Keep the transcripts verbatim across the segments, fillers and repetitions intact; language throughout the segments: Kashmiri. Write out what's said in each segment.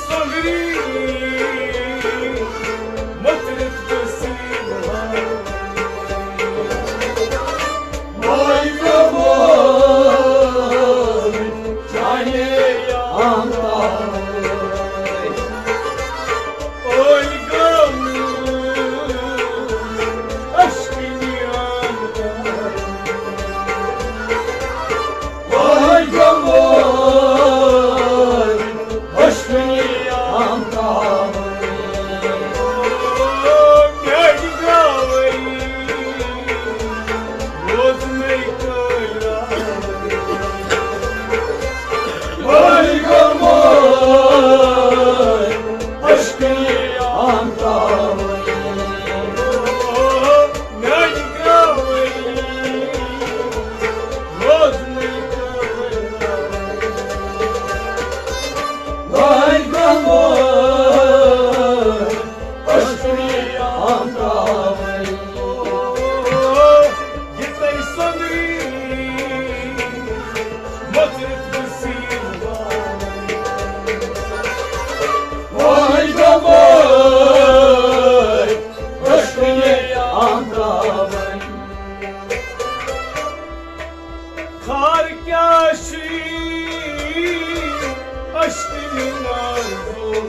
سۄنٛگری مٔژرِتھ تہٕ سیٖنہٕ۔ خار کیٛاہ چھُے عشقہٕ نازُک؟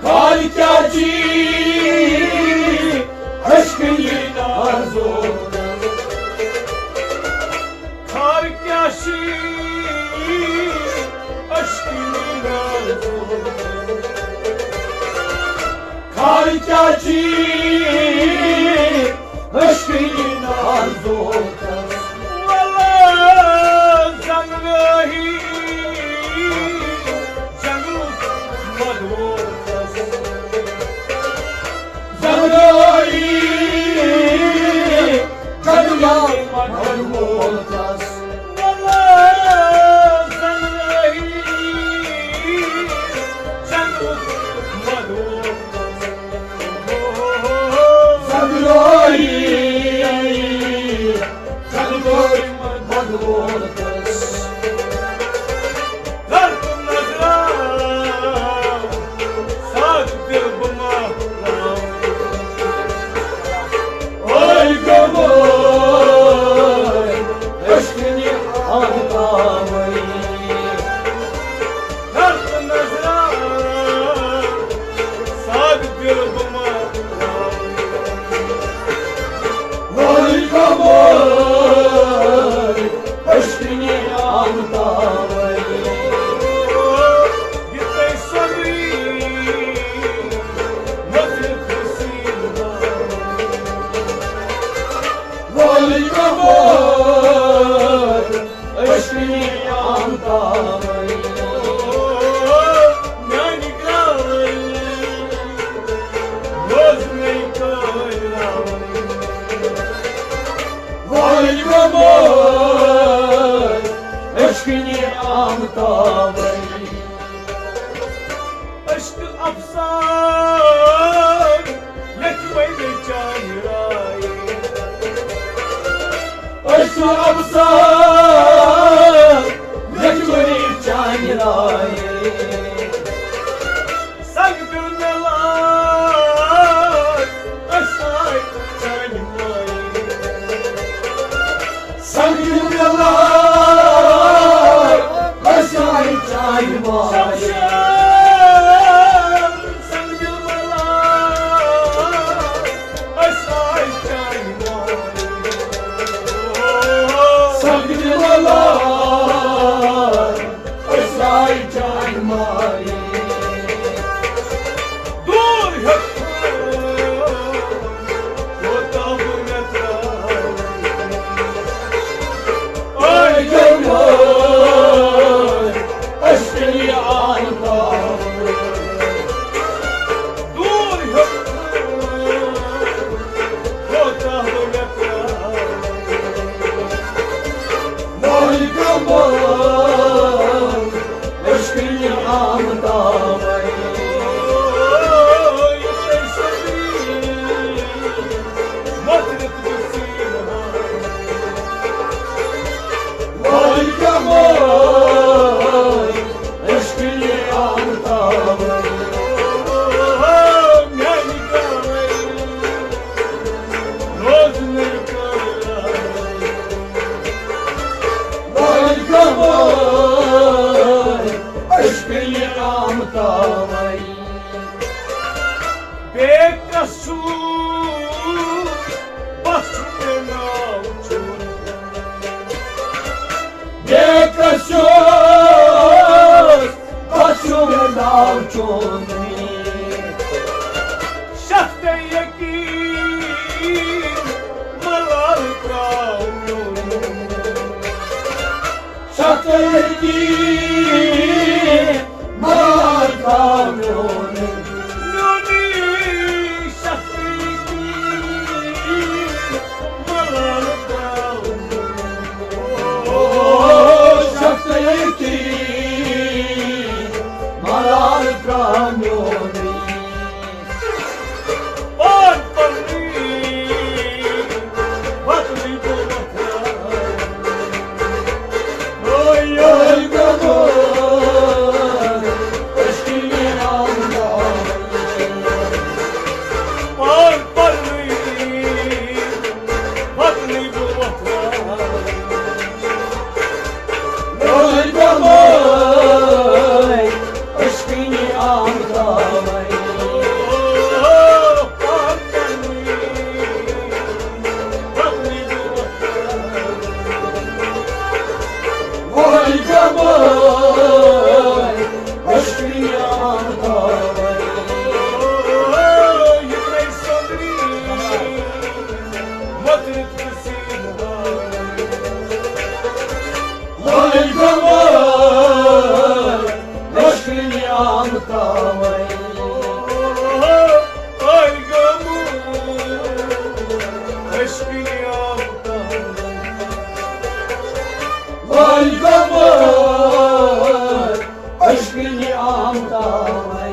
خار کیٛاہ چھُے عشقہٕ نازُک؟ خار کیٛاہ چھُے عشقہٕ نازُک؟ خار کیٛاہ چھُے عشقہٕ نازُک؟ وَلہٕ زنٛگہٕ رٲہی جنٛگلُک مدہوش۔ زنٛگہٕ رٲہی جنٛگلُک مدہوش۔ وَلہٕ زنٛگہٕ رٲہی جنٛگلُک مدہوش۔ زنٛگہٕ رٲہی جنٛگلُک مدہوش۔ عشقہٕ افسانہٕ لیکھمٕتۍ چانہِ رایہِ۔ عشقہٕ افسانہٕ لیکھمٕتۍ چانہِ رایہِ۔ سنگ دل مےٚ لاگ، أسۍ آے چانہِ مایہِ۔ سنگ دل مےٚ لاگ، أسۍ آے چانہِ مایہِ۔ شمشیر، سنگ دل مےٚ لاگ، أسۍ آے چانہِ مایہِ۔ سنگ دل مےٚ لاگ، أسۍ آے چانہِ مایہِ۔ دوٗر ہیوٚت کوتاہ بہٕ مےٚ ترٛاوٕ۔ آے جوان، أسۍ تیٚلہِ آے تاوٕ۔ چونی۔ شخص یقین ملال تراونی۔ شخص یقین ملال تراونی۔ میونی شخص یقین ملال تراونی۔ او شخص یقین ملال تراونی۔ پان پننی وطنی بولتھ۔ اوے، اوے، گمو، عشقی آمداوے۔ پان پننی وطنی بولتھ۔ اوے، گمو، عشقی آمداوے۔ وای گماے، عشقی آمداوے۔ وای گماے، عشقی آمداوے۔ وای گماے، عشقی آمداوے۔ وای گماے، عشقی آمداوے۔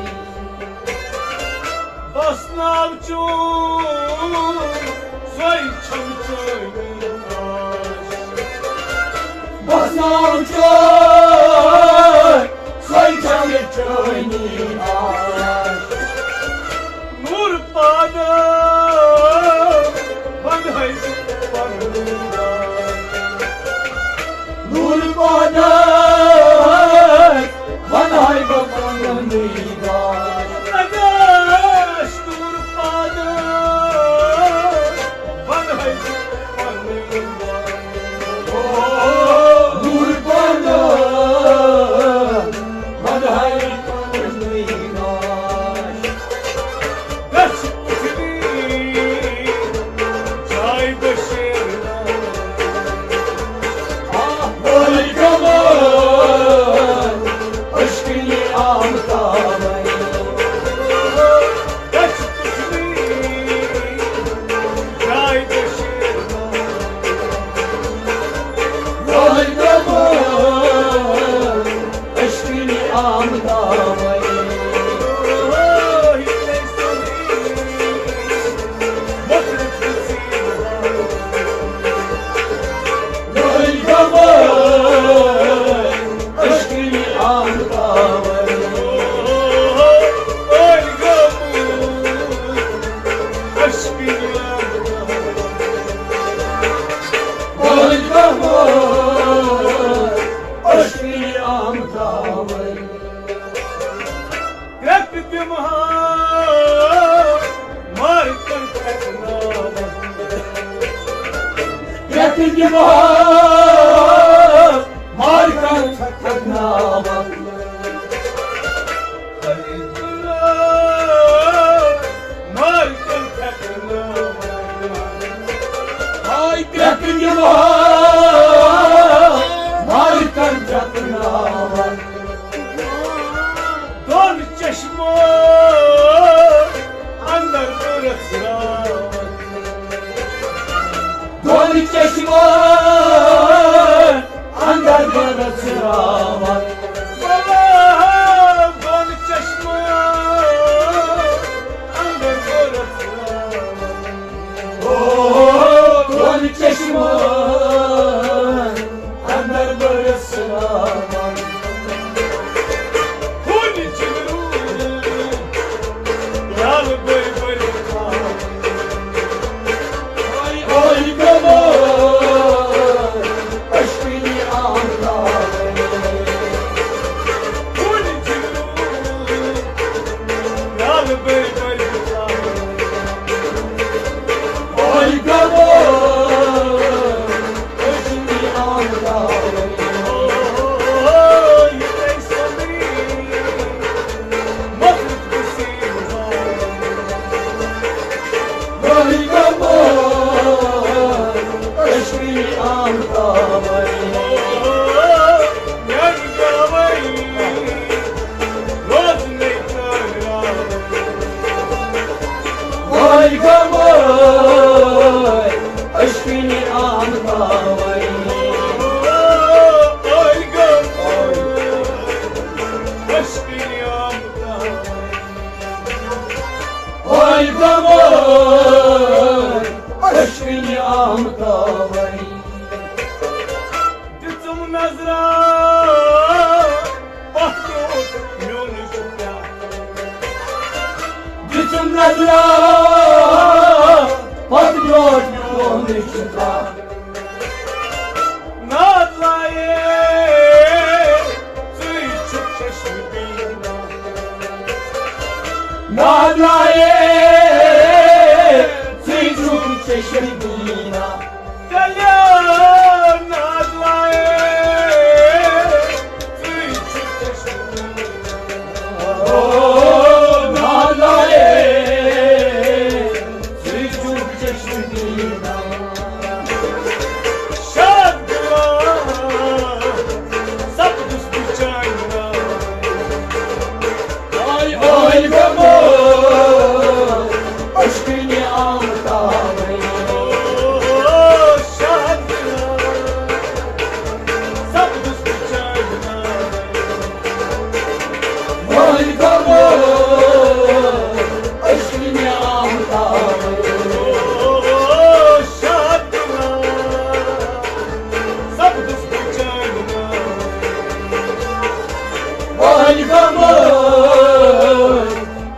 بس ناو چون، سۄے چھم چٲنی آش۔ بس ناو چون، سۄے چھم چٲنی آش۔ نور پادس ونہے پنُن داش۔ نور پادس ونہے پنُن داش۔ نگاش نور پادس ونہے پنُن داش۔ او نور پادس ونہے پنُن داش۔ گژھ پُچھنی جاے بشیر۔ آہ، وای گماے، عشقی آمداوے۔ گژھ پُچھنی جاے بشیر۔ وای گماے، عشقی آمداوے۔ وای گماے، عشقی آمداوے۔ وای گماے، عشقی آمداوے۔ وای گماے، عشقی آمداوے۔ کرٛٮ۪کھ دِمہٕ ہا مارکن کھٮ۪کناوَن۔ کرٛٮ۪کھ دِمہٕ ہا مارکن کھٮ۪کناوَن۔ مارکن کھٮ۪کناوَن۔ ہاے کرٛٮ۪کھ دِمہٕ ہا مارکن کھٮ۪کناوَن۔ دۄن چشمو اندر بہٕ رژھراوَن۔ دۄن چشمو اندر بہٕ رژھراوَن۔ بابا، دۄن چشمو اندر بہٕ رژھراوَن۔ او، دۄن چشمو عشقٕنۍ آمتاوَے۔ اوے غمہٕ، عشقٕنۍ آمتاوَے۔ دِژٕم نظرا پتھ برونٛٹھ میونٕے چھُ کیٛاہ۔ دِژٕم نظرا پتھ برونٛٹھ میونٕے چھُ کیٛاہ۔ ناد لایے، ژٕے چھُکھ چشمہٕ بیٖنا۔ ناد لایے، ژٕے چھُکھ چشمہٕ بیٖنا۔ کلیان ناد لایے، ژٕے چھُکھ چشمہٕ بیٖنا۔ او ناد لایے، ژٕے چھُکھ چشمہٕ بیٖنا۔ شاد دِلان سپدُس بہٕ چانہِ ناوٕ۔ آے، آے غمہٕ، عشقٕنۍ آمتاوَے۔ او شاد دِلان سپدُس بہٕ چانہِ ناوٕ۔ وۄنۍ گوٚو عشقٕنۍ آمتاوَے۔ شاد دِلان سپدُس بہٕ چانہِ ناوٕ۔ وۄنۍ گوٚو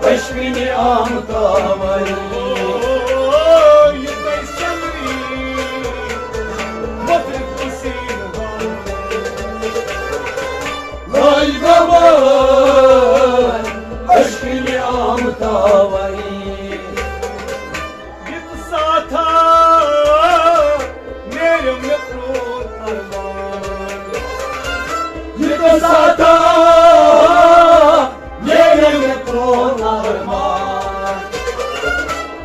عشقٕنۍ آمتاوَے۔ یہِ تۄہہِ سمری مۄخصر حسین۔ وۄنۍ گوٚو عشقٕنۍ آمتاوَے۔ یہِ تہٕ ساتھا نیرِ مےٚ پرٛون ارمان۔ یہِ تہٕ ساتھا نیرِ مےٚ پرٛون ارمان۔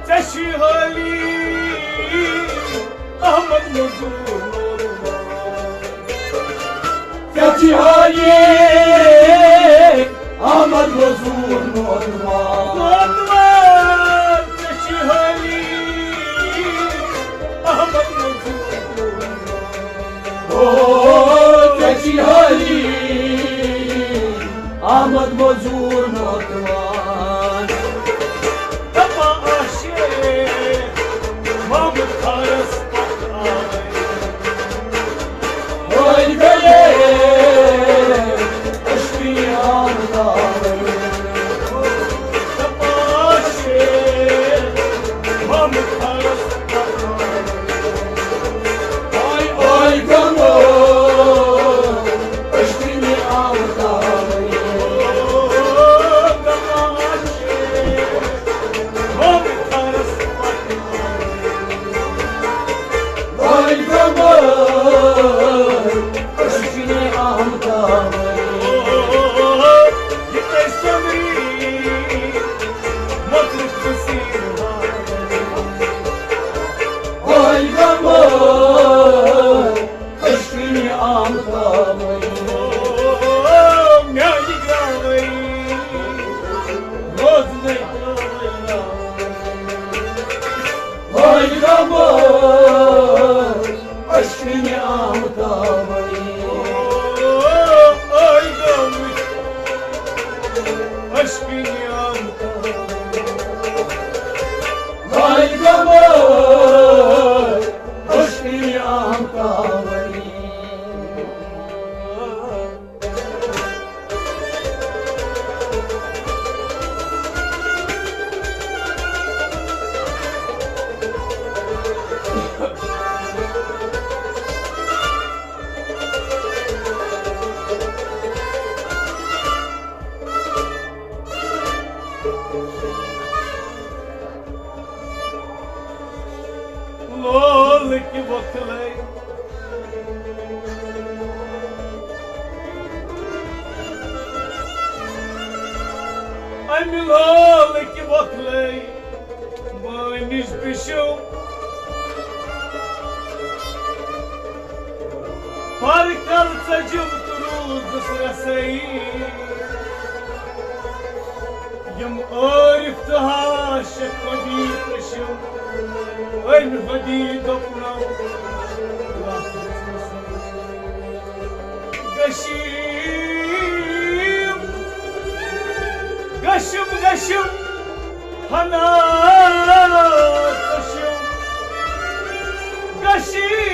ژےٚ چھِ حٲلی احمد مزور نوروان۔ ژےٚ چھِ حٲلی احمد مزور نوروان۔ نوروان، ژےٚ چھِ حٲلی احمد مزور نوروان۔ او، ژےٚ چھِ حٲلی احمد مزور نوروان۔ دپان آسے محمد خارس پتھ آے۔ وۄنۍ گٔیے عشقٕنۍ آمتاوَے۔ دپان آسے محمد خارس پتھ آے۔ آے، آے غمہٕ، عشقٕنۍ آمتاوَے۔ دپان آسے محمد خارس پتھ آے۔ وۄنۍ گوٚو عشقٕنۍ آمتاوَے۔ یہِ تۄہہِ سمری مۄخصر حسین۔ وۄنۍ گوٚو عشقٕنۍ آمتاوَے۔ میانہِ گرٛاوٕے روزنَے ترٛٲوٕے۔ وۄنۍ گوٚو عشقٕنۍ آمتاوَے۔ وۄنۍ گوٚو عشقٕنۍ آمتاوَے۔ وۄنۍ گوٚو عشقٕنۍ آمتاوَے۔ لولٕکۍ وۄکھلَے، اَمہِ لولٕکۍ وۄکھلَے مٲنِش بِشو۔ پر کل ژٔجِم تہٕ روٗزٕس رسٲیی۔ یِم عٲرِف تہٕ عاشق خۄدی پٔشِم، أمۍ خۄدی دوٚپنو، گٔشیٖم شِو ہنا، ژٕ شِو گشی